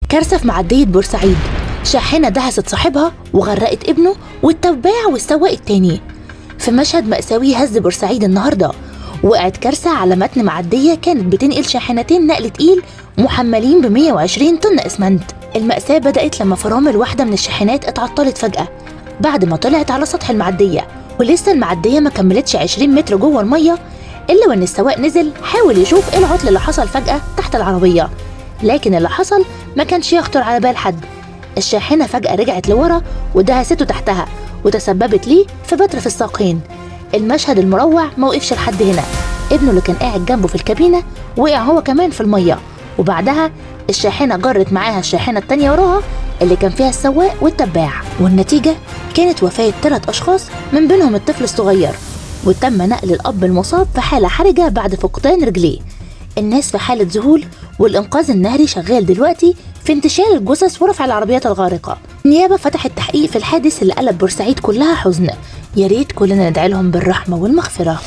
كارثة في معدية بورسعيد، شاحنة دهست صاحبها وغرقت ابنه والتباع والسواق التاني. في مشهد مأساوي هز بورسعيد النهاردة، وقعت كارثة على متن معدية كانت بتنقل شاحنتين نقل تقيل محملين ب 120 طن اسمنت. المأساة بدأت لما فرامل واحدة من الشاحنات اتعطلت فجأة بعد ما طلعت على سطح المعدية، ولسه المعدية ما كملتش 20 متر جوه المية إلا وإن السواق نزل حاول يشوف إيه العطل اللي حصل فجأة تحت العربية، لكن اللي حصل ما كانش يخطر على بال حد. الشاحنة فجأة رجعت لورا ودهسته تحتها وتسببت ليه في بتر في الساقين. المشهد المروع ما وقفش لحد هنا، ابنه اللي كان قاعد جنبه في الكابينة وقع هو كمان في المية، وبعدها الشاحنة جرت معاها الشاحنة التانية وراها اللي كان فيها السواق والتباع، والنتيجة كانت وفاة 3 أشخاص من بينهم الطفل الصغير، وتم نقل الأب المصاب في حالة حرجة بعد فقدان رجليه. الناس في حالة ذهول، والإنقاذ النهري شغال دلوقتي في انتشال الجثث ورفع العربيات الغارقة. النيابة فتحت تحقيق في الحادث اللي قلب بورسعيد كلها حزن. يا ريت كلنا ندعي لهم بالرحمة والمغفرة.